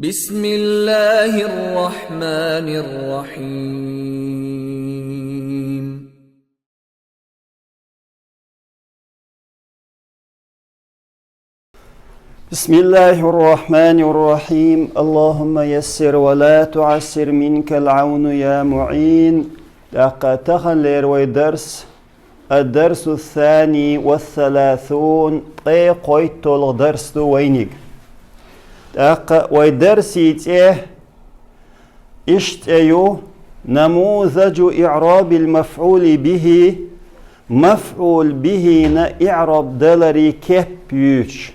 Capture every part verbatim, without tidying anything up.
بسم الله الرحمن الرحيم. بسم الله الرحمن الرحيم. اللهم يسر ولا تعسر، منك العون يا معين. ТӀаккха таханлера вай дарс, الدرس الثاني والثلاثون, ткъе кхойтталгӀа дарс ду вайниг. ТӀаккха вай дарсий цӀи иштта ю: نموذج إعراب المفعول به, мафӀул бихӀина иӀроб даларий кеп юьйцуш.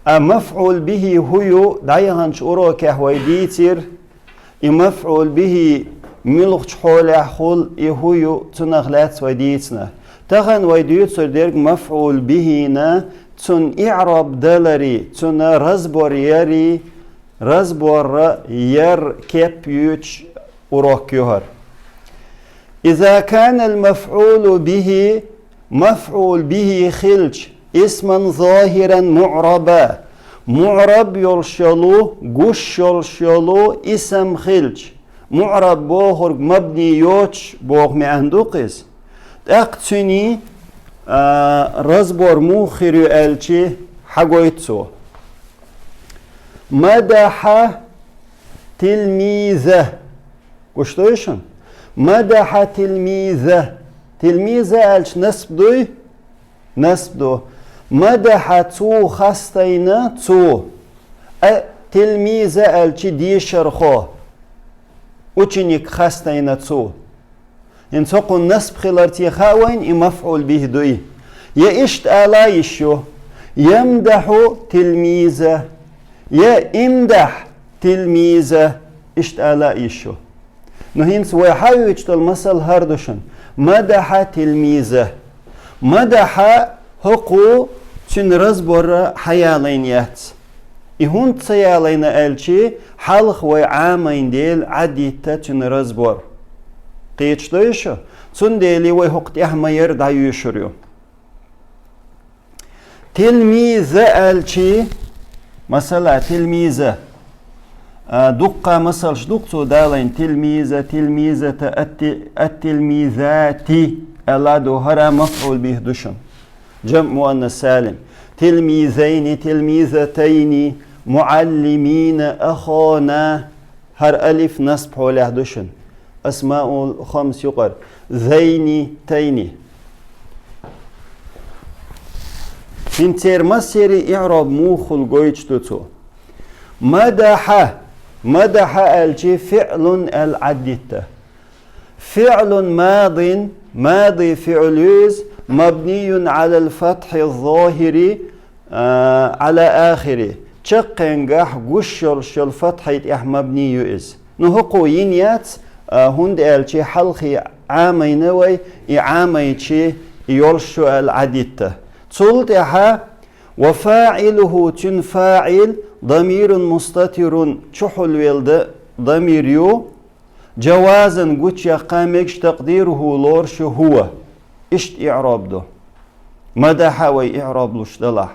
А мафӀул бихӀи хӀу ю дӀаяханчу урокехь вай дийцира, и мафӀул бихӀи муьлхачу хьолехь хуьлу, и хӀу ю, цунах лаьцна вай дийцина. Тахана вай дуьйцур дерг мафӀул бихӀина, цунна иӀроб даларий, цунна разбор ярий, разбор яр кеп юьйцуш урок ю хӀара. إذا كان المفعول به, мафӀул бихӀи хилча, اسما ظاهرا معربا, муӀраб йолуш йолу, гуш йолуш йолу исам хилча, муӀраб бохург мабни йоцуш боху маьӀна ду-кх иза. ТӀаккха цуьнан, а, разбор муха хир ю аьлча, хьагойту цо. مدح تلميذا. Гуш дуй шуна? مدح تلميذا. Тилмиза аьлча насб дуй? Насб ду. مدح, цо хастийна, цо. А тилмиза аьлча дешархо. Ученик хастийна цо. ХӀинца хӀокхунна насб хиларца хаьа вайна и мафӀул бихӀи дуй. Я иштта ала йиш ю: يمدح تلميذا, я امدح تلميذا, иштта ала йиш ю. Ну, хӀинца вай хьан вуьйцуш долу масал хӀара ду шуна: مدح تلميذا. مدح, хӀокхо цуьнан разбор хьаялийна яц. И хӀунда ца ялийна аьлча, хьалха вай Ӏамийна дела Ӏадитта цуьнан разбор. Кхеташ дуй шу? Цундела вай хӀокху тӀехь ма-ярра дӀаюьйшур ю. Тилмиза аьлча, масала, тилмиза. А, дуккха масалш ду-кх цо далийна: تلميذا, تلميذة, الت-, التلميذات аьлла ду, хӀара мафӀул бихӀи ду шуна. جمع مؤنث سالم. تلميذين، تلميذتين، معلمين، أخانا. ХӀара алиф насб хьолехь ду шуна. Асмаул хамс юкъара. Зайни, тайни. ХӀинца церан массеран иӀроб муха хуьлу гойтуш ду цо. مدح. مدح аьлча فعل аьлла Ӏадитта. فعل ماض, мади фиӀл ю иза, مبني على الفتح الظاهر, а, على آخره. Чаккхенгахь гуш йолуш йолу фатхьий тӀехь мабни ю иза. Ну, хӀокхо йина яц, а, хӀунда аьлча хьалхе Ӏамийна вай, и Ӏамийча и йолуш ю аьлла Ӏадитта. Цул тӀаьхьа وفاعله, цуьнан фаӀил, ضمير مستتر, чухьулвелла да-, дамир ю, جوازا, гучуяккха мегаш, تقديره, лоруш ю هو. Иштта иӀроб ду. مدح вай иӀроб луш далахь.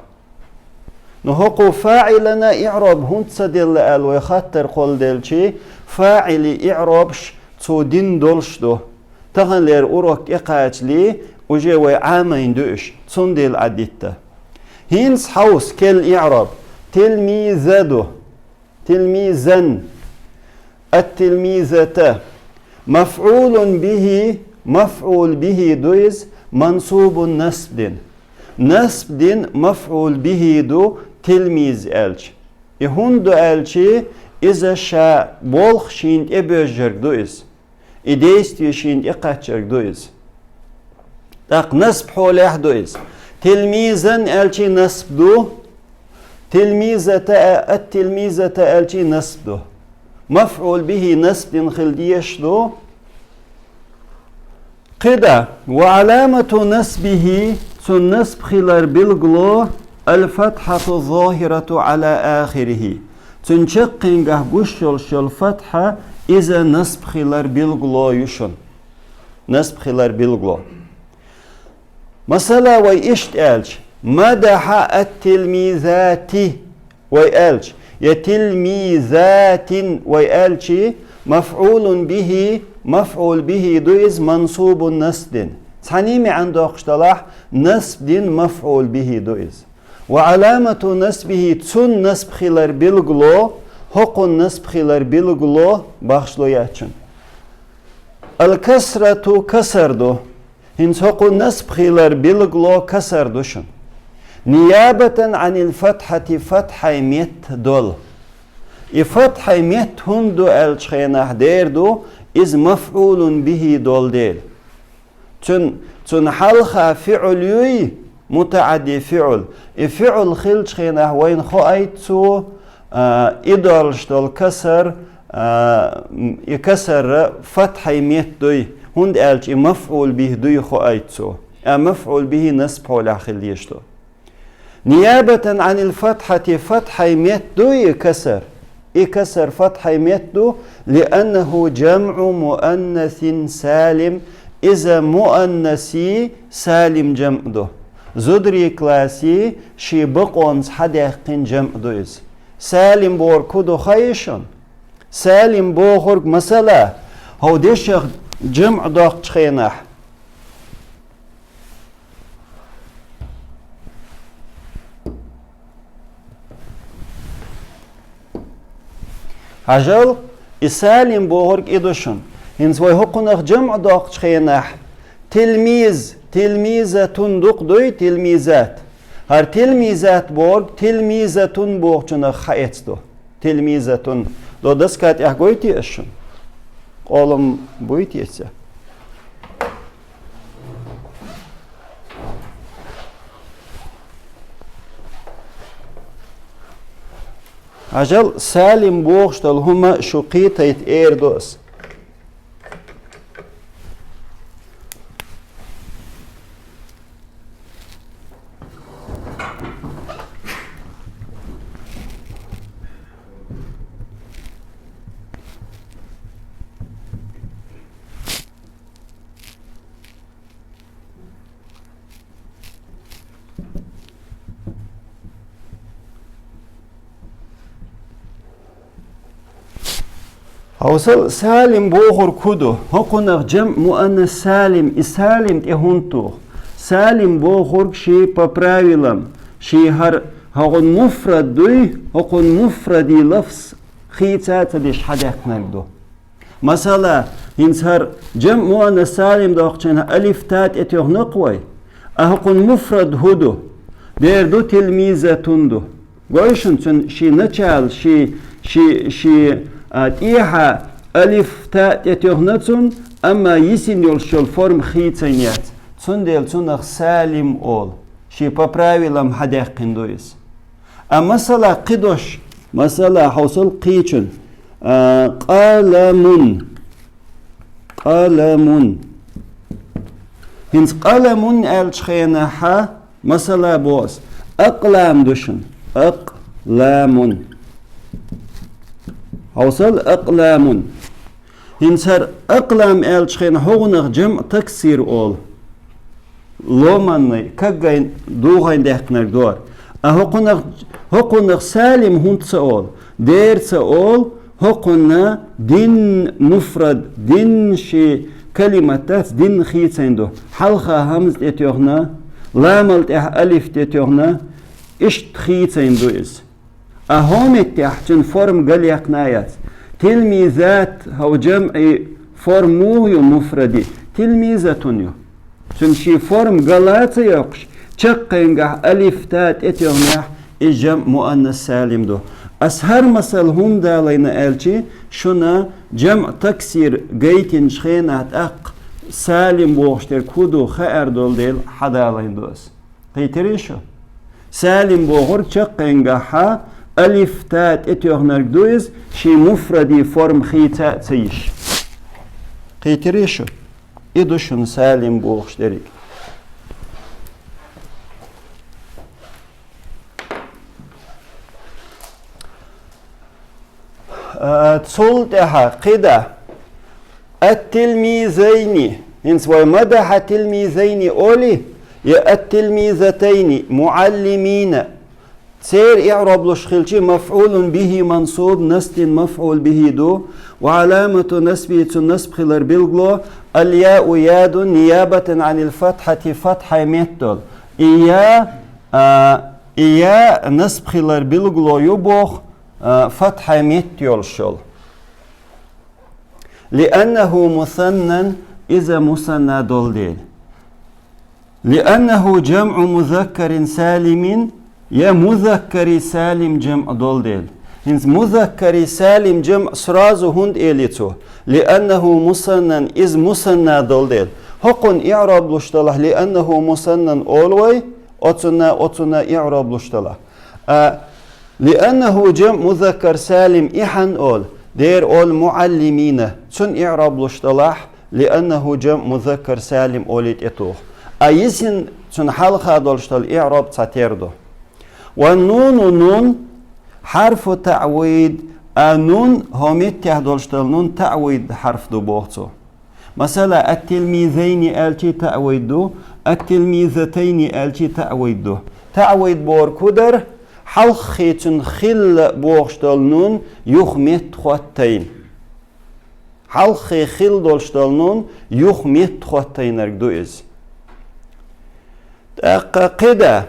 Ну, хӀокху фаӀилана иӀроб хӀунда ца делла аьлла вай хаттар кхолладелча, фаӀили иӀробаш цо дина долуш ду. Таханлера урок тӀекхачале, уже вай Ӏамийна ду уьш, цундела Ӏадитта. ХӀинца хьовса керла иӀроб. Тилмиза ду. Тилмизан. Ат-тилмизата. Мафъулун бихи, мафъул бихи ду иза, мансубун, насб дина. Насб дина мафъул бихи ду тилмиз аьлча. И хӀунда ду аьлча, иза ша болх шена тӀебоьжнарг ду иза. И действие шена тӀекхаччарг ду иза. ТӀаккха насб хьолехь ду иза. Тилмизан аьлчи насб ду, тилмизата а, ат-тилмизата аьлчи насб ду. Мафъул бихи насб дина хила дезаш ду. КхидӀа, ва Ӏаламату насбихи, цун насб хилар билгало, аль-фатхьату зохирату Ӏала ахирихи. Цун чаккхенгахь гуш йолуш йолу фатхьа, иза насб хилар билгало ю шуна. Насб хилар билгало. Масала, вай иштта аьлча, мадахьа ат-тилмизати, вай аьлча, Я тилмизатин вай аьлчи, мафӀулун бихӀи, мафӀул бихӀи ду иза мансубун насбдина. Цхьаний маьӀан доккхуш далахь, насбдина мафӀул бихӀи ду иза. Ва Ӏаламату насбихӀи, цун насб хилар билгало, хӀокхун насб хилар билгало, бахшло яьчун. Аль-касрату касар ду. ХӀинца хӀокхун насб хилар билгало касар ду шун. Ниябатан Ӏанил фатхьати, фатхьай метта дола. И фатхьай метта хӀунда ду аьллачу хенахь дер ду, иза мафӀулун бихӀи долу дела. Цун, цун хьалха фиӀул юй, мутаӀадди фиӀул. И фиӀул хилчу хенахь вайна хоуьйту цо, а, и долуш долу касар, а, м, и касар фатхьай метта дуй, хӀунда аьлча и мафӀул бихӀи дуй хоуьйту цо. А мафӀул бихӀи насб хьолехь хила дезаш ду. Ниябатан Ӏанил фатхьати, фатхьай метта дуй и касар. И касар фатхьай метта ду, лианнаху жамӀу муаннасин салим, иза муаннаси салим жамӀ ду. Зударий класси шен бакъонца хьадаьккхина жамӀ ду иза. Салим бохург хӀун ду хаий шуна? Салим бохург, масала, хьо дешах жамӀ доккхучу хенахь, хьажал, и салим бохург и ду шуна. ХӀинца вай хӀокхунах жамӀ доккхучу хенахь, тилмиз, тилмизатун дукха дуй, тилмизат. ХӀара тилмизат бохург тилмизатун бохучунах хьаэцна ду. Тилмизатун. До доска тӀехь гойтий ас шуна? Къолам буй те иза? Хьажал, салим бохуш долу хӀума шу кхетийта эр ду ас. Хьовсал, салим бохург хӀун ду? ХӀокхунах жамӀ муаннас салим, и салим тӀе хӀунда туху? Салим бохург ши по правилам, ши хӀара хӀокхун муфрад дуй, хӀокхун муфради лафз хийца а ца деш хьадаьккхинарг ду. Масала, хӀинца хӀара жамӀ муаннас салим доккхучу хенахь алиф та тӀетоьхна-кх вай, а хӀокхун муфрад хӀун ду? Дера ду, тилмизатун ду. Гой шуна, цуьнан ши начал, ши, ши, ши, а, тӀехьа алиф та тӀетоьхна цунна, амма йисина йолуш йолу форма хийцайна яц. Цундела цунах салим олу. Ши по правилам хьадаьккхина ду иза. А масала кхидош, масала хьовсал кхечун, а, къаламун. Къаламун. ХӀинца къаламун аьллачу хенахьа, масала боху ас, акълам ду шуна. Акъламун. Хьовсал, акъламун. ХӀинца хӀара акълам аьллачу хенахь хӀокхунах жамӀ таксир олу. Ломанный, каггайн, дугӀайн даьккхинарг дора. А хӀокхунах, хӀокхунах салим хӀунда ца олу? Дера ца олу, хӀокхунна дин муфрад, дин ши калимат дац, дин хийцайн ду. Хьалха хӀамза тӀетоьхна, ламал тӀехь алиф тӀетоьхна, иштта хийцайн ду иза. А хӀокху меттехь цуьнан форма галъяьккхина а яц. Тилмизат, хӀокху жамӀи форма муха ю муфради? Тилмизатун ю. Цуьнан ши форма гала а ца йоккхуш, чаккхенгахь алиф та тӀетоьхнехь, иза жамӀ муаннас салим ду. Ас хӀара масал хӀунда далийна аьлчи, шуна жамӀ таксир гайтинчу хенахь тӀаккха салим бохуш дерг хӀун ду хаар долу дела хьадалийна ду ас. Кхийтирий шу? Салим бохург чаккхенгахьа алиф та тӀетоьхнарг ду иза, шен муфради форма хийца а ца йиш. Кхийтирий шу? И ду шуна салим бохуш дерриг. А, цул тӀаьхьа кхидӀа ат-тилмизайни, хӀинца вай мадахьа тилмизайни олий, я ат-тилмизатайни, муаллимина. Церан иӀроб луш хилча, мафӀулун бихӀи мансуб, насб дина мафӀул бихӀи ду, ва Ӏаламату насбихӀи, цун насб хилар билгало, аль-яу, я ду, ниябатан Ӏаниль фатхьати, фатхьай меттала. И я, а, и я насб хилар билгало ю боху, а, фатхьай метта йолуш йолу. ЛианнахӀу мусаннан, иза мусанна долу дела. ЛианнахӀу жамӀу музаккарин салимин, я музаккари салим жамӀ долу дела. ХӀинца музаккари салим жамӀ сразу хӀунда эли цо? ЛианнахӀу мусаннан, иза мусанна долу дела. ХӀокхунна иӀроб луш далахь, лианнахӀу мусаннан олу вай, оцунна, оцунна иӀроб луш далахь. А, лианнахӀу жамӀ музаккар салим и хьан олу, дера олу муӀаллимина, цун иӀроб луш далахь, лианнахӀу жамӀ музаккар салим олий тӀетуху. А йисина цунна хьалха долуш долу иӀроб цхьатера ду. Ва нуну нун, хьарфу таӀвид, а нун, хӀокху меттехь долуш долу нун таӀвид хьарф ду боху цо. Масала, ат-тилмизайни аьлчи таъвид ду, ат-тилмизатайни аьлчи таъвид ду. Таъвид бохург хӀун дара? Хьалххе цуьнан хилла бохуш долу нун юха метта хоттайна. Хьалххе хилла долуш долу нун юха метта хоттайнарг ду иза. ТӀаккха кхидӀа.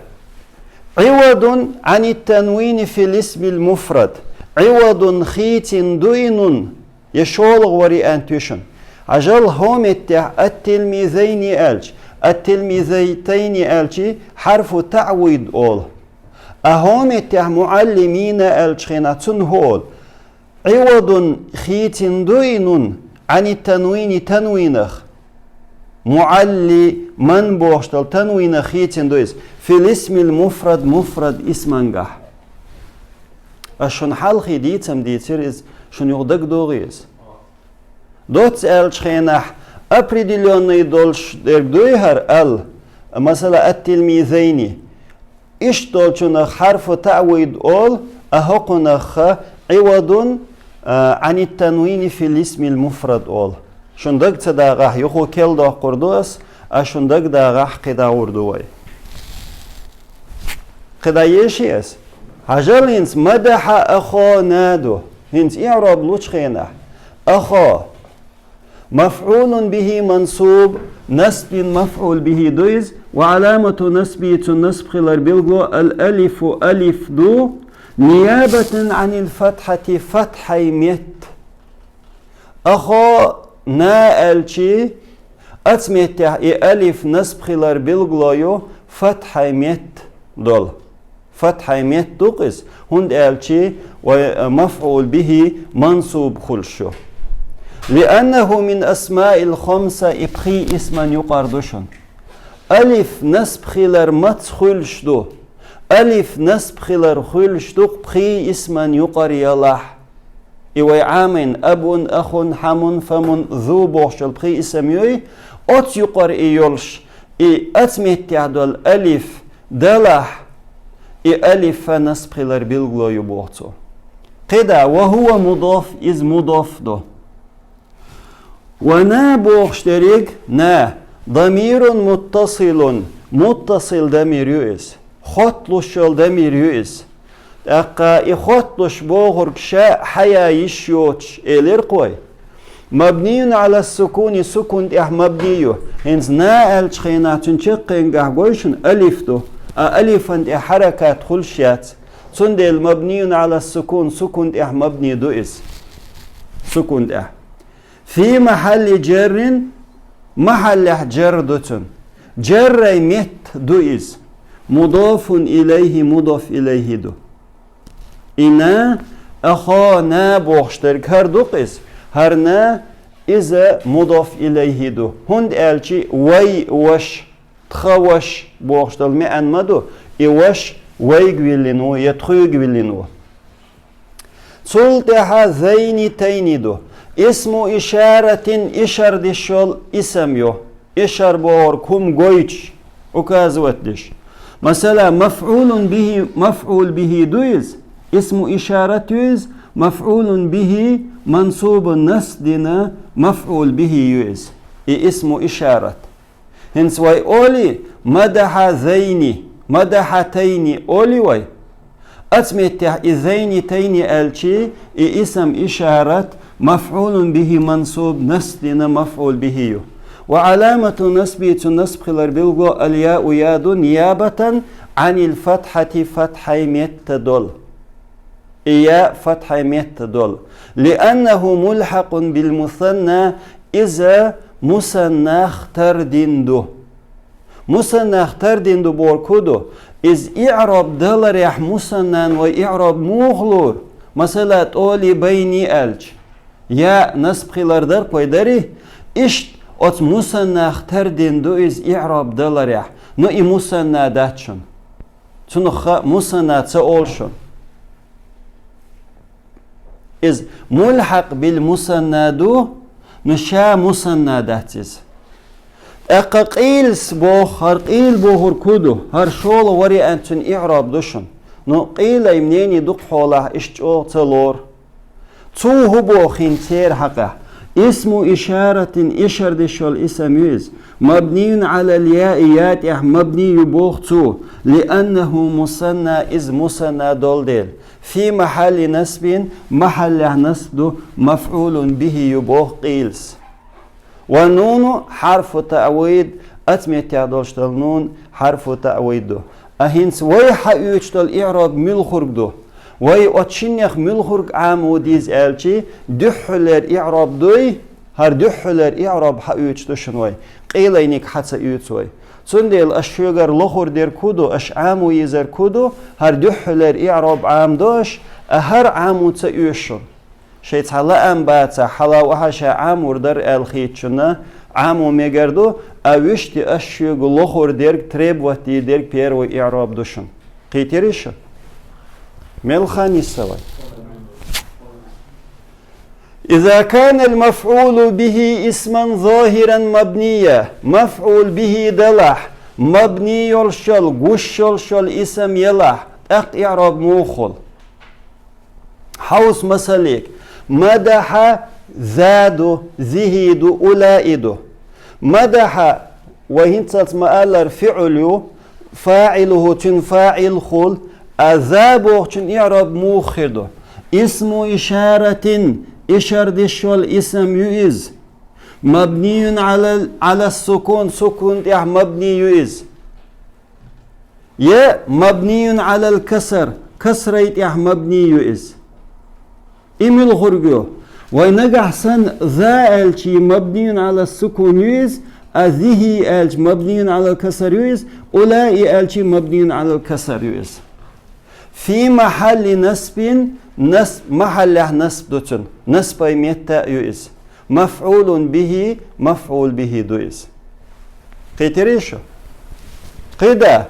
Ӏивадун Ӏанит-танвини фил исмил муфрад. Ӏивадун хийцина ду и нун. Я шолгӀа вариант ю шуна. Хьажал, хӀокху меттехь ат-тилмизайни аьлча, ат-тилмизатайни аьлчи хьарфу таъвид олу. А хӀокху меттехь муӀаллимина аьллачу хенахь цунна хӀун олу? Ӏивадун хийцина ду и нун, Ӏанит-танвини танвинах. МуӀаллиман бохуш долу танвинах хийцина ду иза. Фил исмил муфрад, муфрад исмангахь. Ас шуна хьалхе дийцам дийцира иза, шуна юха дагадогӀий иза? Доцца аьллачу хенахь определённый долуш дерг дуй хӀара ал, масала, ат-тилмизайни. Иштта долчунах хьарфу таъвид олу, а хӀокхунах Ӏивадун, а, Ӏанит-танвини фил исмил муфрад олу. Шун даг ца дагӀахь, юха кел доккхур ду ас, а шун даг дагӀахь, кхидӀа гӀур ду вай. КхидӀа еший ас? Хьажал, хӀинца мадахьа ахона ду. ХӀинца иӀроб лучу хенахь. Ахо. Мафъулун бихи мансуб, насб дина мафъул бихи ду иза, ва Ӏаламату насбихи, цун насб хилар билгало, ал-алифу, алиф ду, ниябатан Ӏанил фатхьати, фатхьай метта. Ахо на аьлчи, оцу меттехь и алиф насб хилар билгало ю фатхьай метта долу. Фатхьай метта ду-кх иза, хӀунда аьлчи вай, э, мафъул бихи мансуб хуьлуш ю. Лианнаху мин асмаил хамса, и пхи исман юкъара ду шуна. Алиф насб хилар маца хуьлуш ду? Алиф насб хилар хуьлуш ду-кх пхи исман юкъара ялахь. И вай Ӏамийна абун, ахун, хьамун, фамун, зу бохуш йолу пхи исам юй, оцу юкъара и йолуш, и оцу меттехь долу алиф далахь, и алиф насб хилар билгало ю боху цо. КхидӀа, ва хӀува мудоф, иза мудоф ду. Ва на бохуш дерриг, на, дамирун муттасилун, муттасил дамир ю иза. Хотталуш йолу дамир ю иза. ТӀаккха и хотталуш бохург ша хьая йиш йоцуш элира-кх вай. Мабнийун Ӏала сукуни, сукун тӀехь мабни ю. ХӀинца на аьллачу хенахь цуьнан чаккхенгахь гой шуна алиф ду, а алифан тӀехь хьаракат хуьлуш яц. Цундела мабнийун Ӏала сукун, сукун тӀехь мабни ду иза. Сукун тӀехь. Фи махьалли джаррин, махьаллехь джарр ду цуьнан. Джаррай метта ду иза. Мудофун илайхи, мудоф илайхи ду. И на, ахо на бохуш дерг хӀара ду-кх иза. ХӀара на, иза мудоф илайхи ду. ХӀунда аьлчи вай ваш, тха ваш бохуш долу маьӀна ма ду. И ваш вайга виллина ву я тхуьйга виллина ву. Цул тӀаьхьа зайни тайни ду. Исму ишаратин, ишар диш йолу исам ю. Ишар бохург хӀума гойтуш, указывать деш. Масала, мафъулун бихи, мафъул бихи ду иза. Исму ишарат ю иза, мафъулун бихи мансубун, насб дина мафъул бихи ю иза. И исму ишарат. ХӀинца вай олий, мадахьа зайни, мадахьа тайни олий вай? Оцу меттехь и зайнитайни аьлчи, и исам ишарат мафӀулун бихӀи мансуб, насб дина мафӀул бихӀи ю. Ва Ӏаламату насби, цу насб хилар билгало, аль-яу, я ду, ниябатан Ӏанил фатхьати, фатхьай метта долу. И я фатхьай метта долу. ЛианнахӀу мулхьакъун бил мусанна, иза мусаннах тардин ду. Мусаннах тардин ду бохург хӀун ду? Иза иӀраб даларехь мусаннан вай иӀраб муха лур? Масала, тӀолибайни аьлча, я насб хилар дара-кх вай, дарий? Иштта оцу мусаннах тардин ду иза иӀраб даларехь. Ну, и мусанна дац шуна. Цунах ха мусанна ца олу шуна. Иза мулхьакъ бил мусанна ду, ну, ша мусанна дац иза. ТӀаккха къилас боху, хӀара къила бохург хӀун ду? ХӀара шолгӀа вариант, цуьнан иӀраб ду шуна. Ну, къилай мнение ду-кх хьолахь, иштта чӀогӀа ца лору. Цо хӀун боху хӀинца церан хьакъехь? Исму ишаратин, ишар деш йолу исам ю иза. Мабнийун Ӏалал яи, я тӀехь мабни ю боху цо, лианнахӀу мусанна, иза мусанна долу дела. Фи махьалли насбин, махьаллехь насб ду, мафӀулун бихӀи ю боху къилас. Ва нуну хьарфу таъвид, оцу меттехь долуш долу нун хьарфу таъвид ду. А хӀинца вай хьаоьцуш долу иӀраб муьлхург ду? Вай оцу шиннех муьлхург Ӏамо деза аьлчи, дуьххьарлера иӀраб дуй, хӀара дуьххьарлера иӀраб хьаоьцуш ду шуна вай. Къилайниг хьа ца оьцу вай. Цундела аш шуьгара лохур дерг хӀун ду, аш Ӏамо езарг хӀун ду, хӀара дуьххьарлера иӀраб Ӏамадо аш, а хӀара Ӏамо ца оьшу шуна. Шайн цхьа лаам бацахь, хьалха ша Ӏамор дара аьлла хийтта шуна, Ӏамо мегар ду, а вуьшта аш шуьга лохур дерг, требовать дийр дерг первый иӀраб ду шуна. Кхийтирий шу? Мел хан йиса вай? Иза канал мафӀулу бихӀи исман захиран мабния, мафӀул бихӀи далахь, мабни йолуш йолу, гуш йолуш йолу исам ялахь, тӀаккха иӀраб муха хуьлу? Хьовса масаллиг. Мадахьа за ду, зихӀи ду, улаи ду. Мадахьа, вай хӀинццалц ма-аллара, фиӀл ю, фаӀилухӀу, цуьнан фаӀил хуьлу, а за бохучун иӀраб муха хир ду? Исму ишаратин, ишар деш йолу исам ю иза. Мабнийун Ӏалал, Ӏалас сукун, сукун тӀехь мабни ю иза. Я мабнийун Ӏалал каср, касрай тӀехь мабни ю иза. И муьлхург ю? Вай нагахь санна за аьлчи мабнийун Ӏалас сукун ю иза, а зихӀи аьлчи мабнийун Ӏалал каср ю иза, улаи аьлчи мабнийун Ӏалал каср ю иза. Фи махьалли насбин, насб, махьаллехь насб ду цуьнан, насбай метта а ю иза. МафӀулун бихӀи, мафӀул бихӀи ду иза. Кхийтирий шу? Кхида.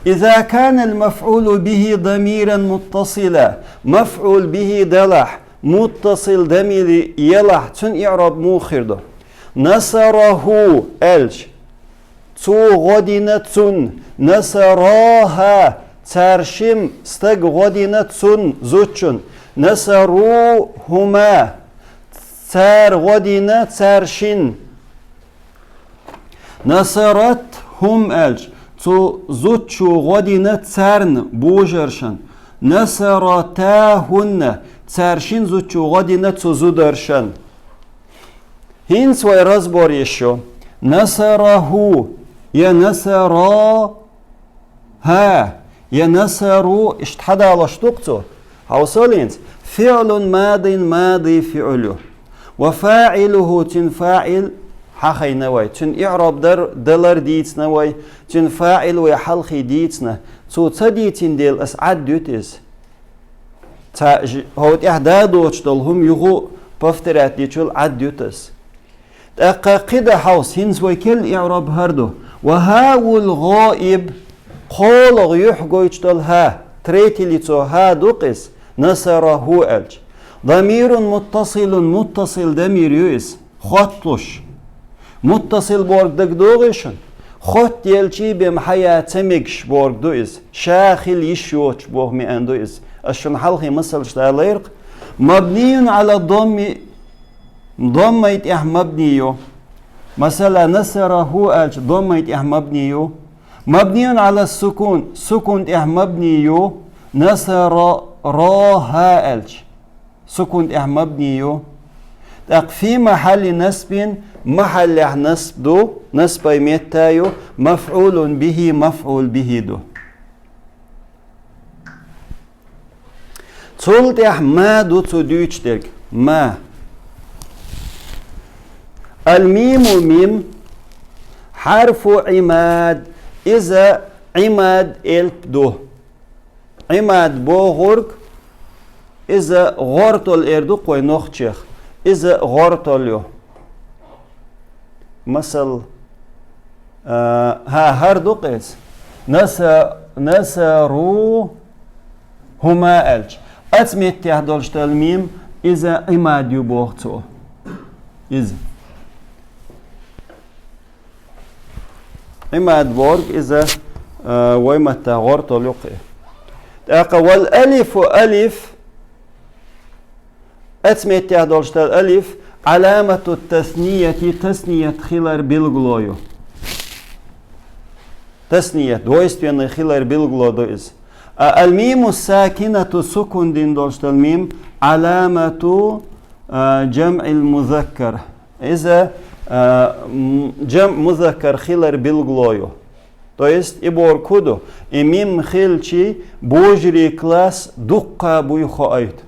Иза канал мафӀулу бихӀи дамиран муттасила, мафӀул бихӀи далахь, муттасил дамир елахь, цуьнан иӀраб муха хир ду? НасарахӀу аьлча, цо гӀо дина цунна, насарахӀа, цара шим стаг гӀо дина цунна, зудчунна, насарухӀума, цара гӀо дина цара шин. НасаратхӀум аьлча, цу зудчо гӀо дина царна, божаршан. НасаратахӀунна, цара шин зудчо гӀо дина цу зударшан. ХӀинца вай разбор йиш ю. НасарахӀу, я насара- хӀа, я насару, иштта хьадалош ду-кх цо. Хьовсал хӀинца. ФиӀлун мадин, мади фиӀл ю. Ва фаӀилухӀу, цуьнан фаӀил хьахийна вай. Цуьнан иӀраб дар, далар дийцина вай. Цуьнан фаӀил вай хьалхе дийцина. Цо ца дийцина дела, ас Ӏаддуьту иза. Ца ж-, хӀов тӀехь да доцуш долу хӀума юху повторять дечул Ӏаддуьту ас. ТӀаккха кхида хьовса, хӀинца вай келла иӀраб хӀара ду. Ва хӀаул гӀаиб, кхоалгӀа юьхь гойтуш долу хӀа, третье лицо хӀа ду-кх иза, насарахӀу аьлча. Дамирун муттасилун, муттасил дамир ю иза, хотталуш. Муттасил бохург дагадогӀий шуна? Хоттаелчий бен хьаян ца мегаш бохург ду иза. Ша хила йиш йоцуш боху маьӀна ду иза. Ас шуна хьалхе масалш далайра-кх. Мабнийун Ӏала домми, доммай тӀехь мабни ю. Масала, насарахӀу аьлча, доммай тӀехь мабни ю. Мабнийун Ӏала сукун, сукун тӀехь мабни ю. Насара, ро, ха аьлча, сукун тӀехь мабни ю. ТӀаккха фи махьалли насбин, махьаллехь насб ду, насбай метта ю, мафӀулун бихи, мафӀул бихи ду. Цул тӀехь ма ду цо дуьйцуш дерг. Ма. Ал-миму мим, хьарфу Ӏимад, иза Ӏимад элп ду. Ӏимад бохург, иза гӀортол эр ду-кх вай нохчех. Иза гӀортол ю. Масал, а, хӀа, хӀара ду-кх иза. Наса-, насару хӀума аьлча. Оцу меттехь долуш долу мим, иза Ӏимад ю боху цо. Иза. Ӏимад бохург иза, а, вай маттахь гӀортол ю-кх и. ТӀаккха вал алифу алиф, оцу меттехь долуш долу алиф, Ӏаламату таснияти, тасният хилар билгало ю. Тасният, двойственный хилар билгало ду иза. А ал-миму сакинату, сукун дина долуш долу мим, Ӏаламату, а, жамъил музаккар. Иза, а, м, жамъ музаккар хилар билгало ю. То есть, и бохург хӀун ду? И мим хилчи, божарий класс дуккха буй хоуьйту.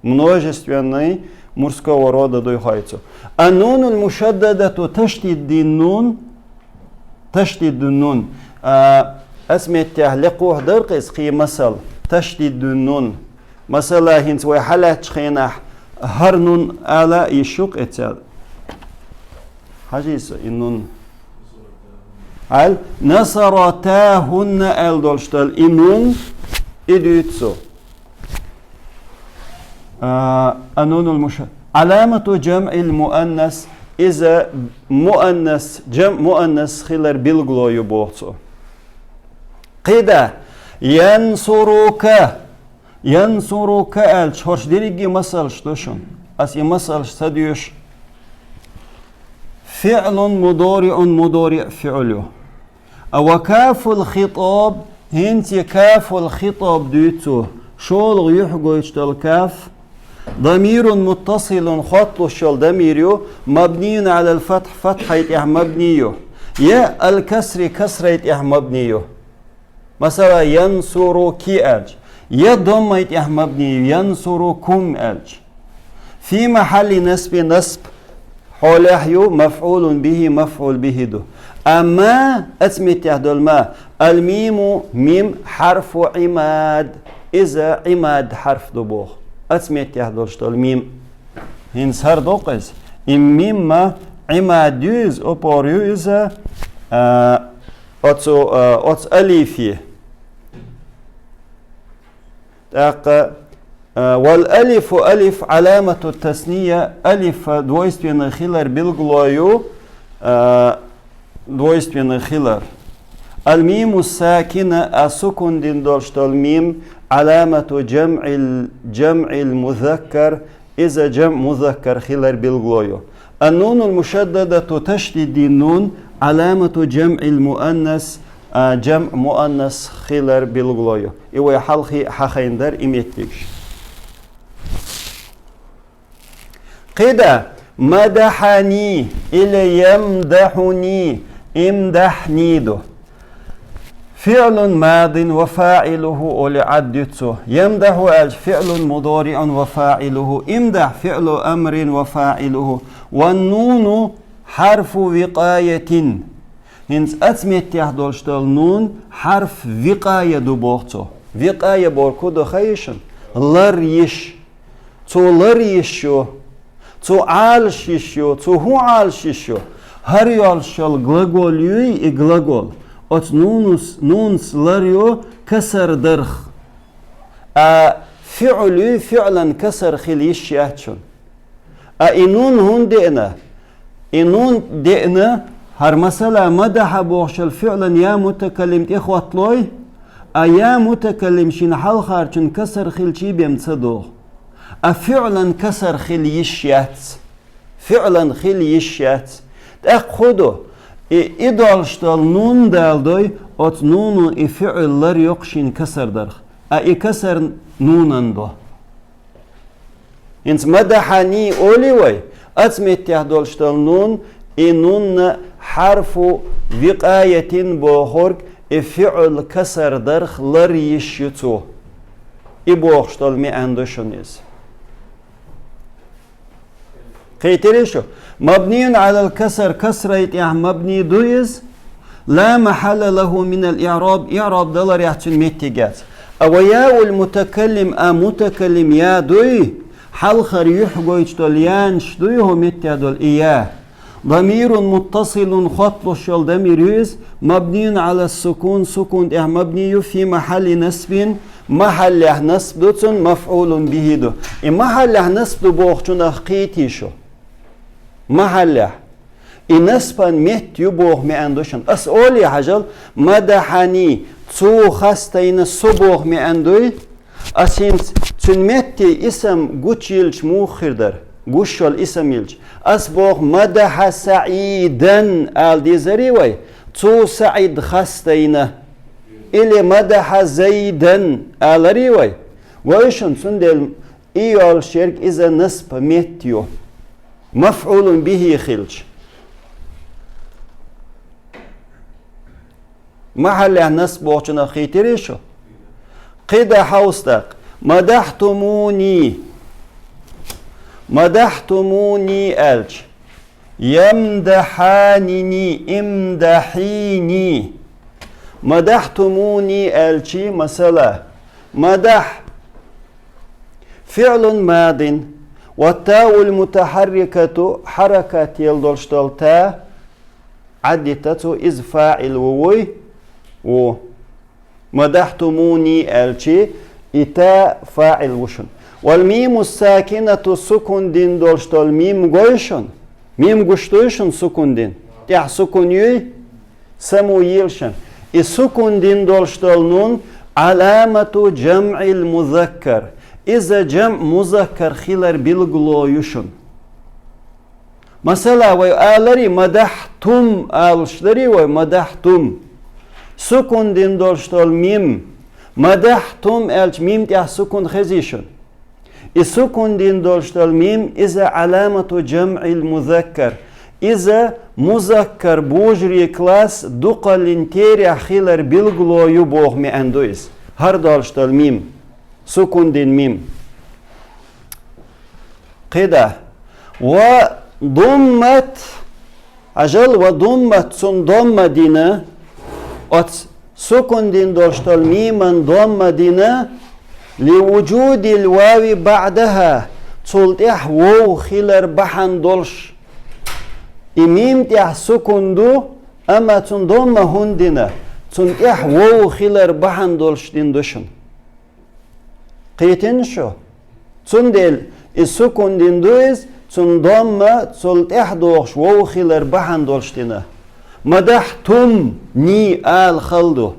Множественный мужского рода дуй хоуьйту. А нунул мушаддадату, ташдид дина нун, ташдид дина нун. А, оцу меттехь лекхухь дара-кх иза кхин масал, ташдид дина нун. Масала, хӀинца вай хьалаьцначу хенахь хӀара нун ала йиш ю-кх эцел. Хьажийса и нун. Хьал, насаратахунна аьлла долуш долу и нун, и дуьйцу цо. А, анунул муш-, Ӏаламату жамъил муаннас, иза муаннас, жамъ муаннас хилар билгало ю боху цо. Кхин да, янсурука. Янсурука аьлча, хӀорш дерриге масалш ду шуна. Ас и масалш ца доьшу. ФиӀлун мудориъун, мудориъ фиӀл ю. А ва кафул хитаб, хӀинца и кафул хитаб дуьйцу, шолгӀа юьхь гойтуш долу каф, дамирун муттасилун, хотталуш йолу дамир ю, мабнийун Ӏалал фатхь, фатхьай тӀехь мабни ю. Я ал-касри, касрай тӀехь мабни ю. Масала, янсуруки аьлча, я доммай тӀехь мабни ю, янсурукум аьлча. Фи махьалли насби, насб хьолехь ю, мафӀулун бихи, мафӀул бихи ду. Амма оцу меттехь долу ма, ал-миму, мим, хьарфу Ӏимад, иза Ӏимад хьарф ду боху. Оцу меттехь долуш долу мим. ХӀинца хӀара ду-кх иза. И мим ма Ӏимад ю иза, опор ю иза, а, оцу, а, оцу алифе. ТӀаккха, а, вал алифу алиф Ӏаламату тасния, алиф двойственный хилар билгало ю, а, двойственный хилар. Ал-миму сакина, а сукун дина долуш долу мим, Ӏаламату жамъил, жамъил музаккар, иза жамъ музаккар хилар билгало ю. Ан-нунул мушаддадату, ташдид дина нун, Ӏаламату жамъил муаннас, а, жамъ муаннас хилар билгало ю. И вай хьалхе хьахийна дара и меттигаш. Кхин да, мадахьани или ямдахьуни, имдахьни ду. ФиӀлун мадин ва фаӀилуху оли Ӏад ю цо. Ямдахьу аьлча фиӀлун мудориъун ва фаӀилуху. Имдахь фиӀлу амрин ва фаӀилуху. Ван нуну хьарфу викъаятин. ХӀинца оцу меттехь долуш долу нун хьарф викъая ду боху цо. Викъая бохург хӀун ду хаий шуна? Лар йиш. Цо лар йиш ю, цо Ӏалаш йиш ю, цо хӀун Ӏалаш йиш ю? ХӀара йолуш йолу глагол юй и глагол. Оцу нунус, нунус лар ю касар дарх. А фиӀл юй, фиӀлан касар хила йиш яц шуна. А и нун хӀунда деана? И нун деана, хӀара масала мадахьа бохуш йолу фиӀлан я мутакаллим тӀехӀотталой, а я мутакаллим шина хьалхарчун касар хилчий бен ца догӀу. А фиӀлан касар хила йиш яц. ФиӀлан хила йиш яц. ТӀаккха хӀун ду? И, и долуш долу нун даладой, оцу нуну и фиӀл лар йоккху шина касар дарх. А и касар нунан до. ХӀинца мадахьани оли вай, ац меттехь долуш долу нун, и нунна хьарфу викъаятин бохург, и фиъл касар дарх лар йиш ю цо. И бохуш долу меан ду шуна иза. Кхийтирий шу? Мабниюн алал касар, касрай тӀехь мабни ду иза. Ла махьалла лаху минал иъраб, иъраб даларехь цуьнан меттиг яц. А ва яул мутакаллим, а мутакаллим я дуй, хьалхара юьхь гойтуш долу янаш дуй хӀу меттехь долу и я. Дамирун муттасилун, хотталуш йолу дамир ю иза, мабниюн ала сукун, сукун тӀехь мабни ю, фи махьалли насбин, махьаллехь насб ду цунна, мафъулун бихи ду. И махьаллехь насб ду бохучунах кхийтий шу? Махьаллехь. И насбан метта ю боху меан ду шуна. Ас олий хьажал, мадахьани, цо хастайна со боху меан дуй? Ас хӀинца цуьнан метте исам гучуйилча муха хир дара? Гуш йолу исам йилча. Ас боху, мадахьа Саидан ала дезарий вай? Цо Саид хастайна. Или мадахьа Зайдан аларий вай? Гой шуна, цундела и йолуш ерг иза насб метта ю. Мафъулун бихи хилча. Махьаллехь насб бохучунах кхийтирий шу? КхидӀа хьовса даккха. Мадахьтумуни. Мадахьтумуни аьлча. Ямдахьанини, имдахьини. Мадахьтумуни аьлчи, масала, мадахь. Фиълун мадин. Ва таул мутахьаррикату, хьаракат ел долуш долу та, Ӏаддита цо, иза фаъил ву вуй? Ву. Мадахьтумуни аьлчи, и та фаъил ву шуна. Вал миму сакинату, сукун дин долуш долу мим гой шуна? Мим гуш дуй шуна сукун дин? ТӀехь сукун юй? Саму йийла шуна. И сукун дин долуш долу нун, Ӏаламату жамъил музаккар. Иза жамъ музаккар хилар билгало ю шуна. Масала, вай аларий, мадахьтум алуш дарий вай, мадахьтум. Сукун дин долуш долу мим. Мадахьтум аьлча, мим тӀехь сукун хезий шуна? И сукун дин долуш долу мим, иза Ӏаламату жамъил музаккар. Иза музаккар божарий класс дукхаллин терехь хилар билгало ю боху меан ду иза. ХӀара долуш долу мим. Сукун дин мим. КхидӀа. Ва думмат, хьажал, ва думмат, цунна домма дина, оцу сукун дин долуш долу миман домма дина, ли вуджудил вави баъдахьа, цул тӀехь вов хилар бахьана долуш. И мим тӀехь сукун ду, амма цунна домма хӀунда дина, цунна тӀехь вов хилар бахьана долуш дин ду шуна. Кхийтина шу? Цундела и сукун дин ду иза, цунна домма цул тӀехь дохуш вов хилар бахьана долуш дина. Мадахьтум, ни ала хала ду.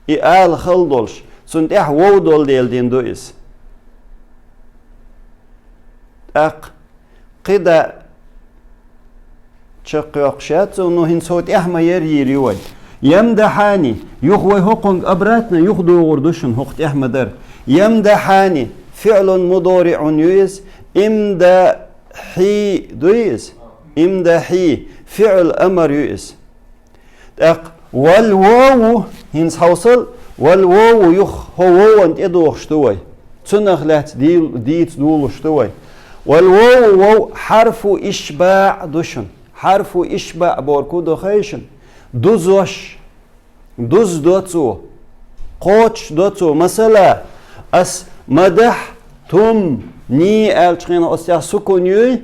И ала хала долуш, цунна тӀехь вов долу дела дин ду иза. ТӀаккха кхидӀа чекхйоккхуш яц, ну, хӀинца хӀу тӀехь ма яр йийр ю вай. Ямдахьани, юха вай хӀокхунга обратно юха догӀур ду шуна, хӀокху тӀехь ма дара. Ямдахьани, фиълун мудориъун ю иза, имдахьи ду иза, имдахьи, фиъл амар ю иза. ТӀаккха вал вову, хӀинца хьовсал, вал вову юха хӀо вован тӀедохуш ду вай. Цунах лаьцна дийл-, дийца долуш ду вай. Вал вову вов хьарфу ишбаъ ду шуна. Хьарфу ишбаъ бохург хӀун ду хаий шуна? Дузош. Дуздо цо. Кхочушдо цо. Масала, ас мадахьтум ни аьллачу хенахь оцу тӀехь сукун юй,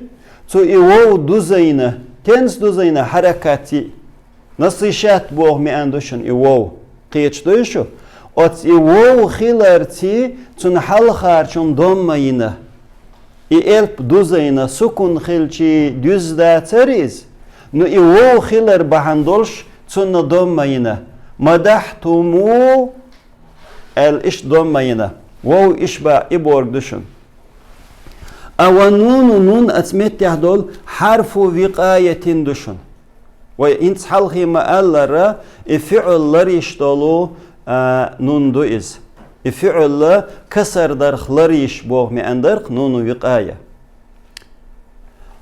цо и вов дузайна. Тенца дузайна? Хьаракатций. Насишат боху меан ду шуна и вов. Кхеташ дуй шу? Оцу и вов хиларций цунна хьалхарчунна домма йина. И элп дузайна, сукун хилчий дуьзна дацара иза, ну и вов хилар бахьана долуш цунна домма йина. Мадахьтуму аьлла иштта домма йина. Вов ишбаъ и бохург ду шуна. А ва нуну, нун оцу меттехь долу хьарфу викъаятин ду шуна. Вай хӀинца хьалхе ма-аллара, и фиъл ларйиш долу, а, нун ду иза. И фиӀл касар дарх лар йиш боху маьӀна дарх нуну викъая.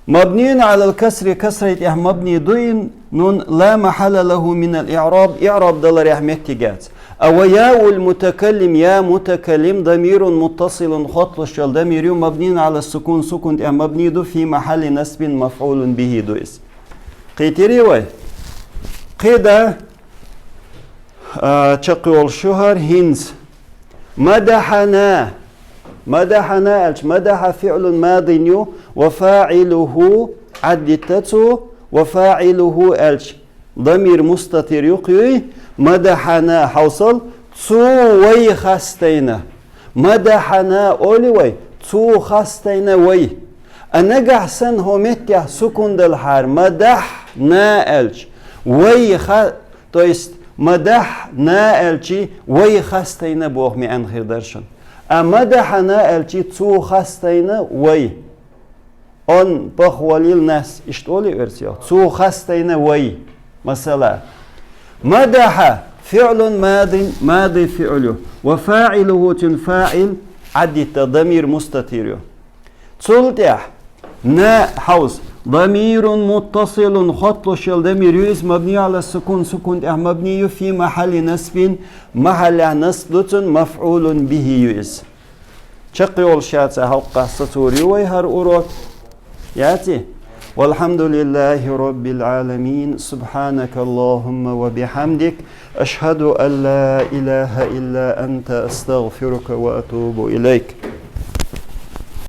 مبني على الكسر, касрай тӀехь мабни ду и нун, لا محل له من الإعراب, иӀраб даларехь меттиг яц. А وياء المتكلم, я мутакаллим, ضمير متصل, хотталуш йолу дамир ю, مبني على السكون, сукун тӀехь мабни ду, في محل نصب مفعول به ду иза. Кхийтирий вай? Кхин да, а, чекхйолуш ю хӀара хӀинца. مدحنا. مدحنا аьлча, مدح فعل ماض ю, وفاعله, Ӏаддитта цо, وفاعله аьлча, дамир мустатир ю кхуьй, مدحنا, хьовсал, цо вай хастийна. مدحنا олий вай, цо хастийна вай. А нагахь санна хӀокху меттехь сукун далахьара, مدحنا аьлча, вай ха-, то есть مدحنا аьлчи, вай хастийна боху маьӀна хир дара шуна. А مدحنا аьлчи, цо хастийна вай. Он похвалил нас, иштта олий оьрсийчохь. Цо хастийна вай. Масала, مدح فعل ماض, мади фиӀл ю. وفاعله, цуьнан фаӀил, Ӏаддитта, дамир мустатир ю. Цул тӀаьхьа, на, хьовса, ضمير متصل, хотталуш йолу дамир ю иза, مبني على السكون, сукун тӀехь мабни ю, في محل نصب, махьаллехь насб ду цуьнан, مفعول به ю иза. Чекхйолуш яц, хьалха сацор ю вай хӀара урок. Яций? والحمد لله رب العالمين. سبحانك اللهم وبحمدك. أشهد أن لا إله إلا أنت. أستغفرك وأتوب إليك.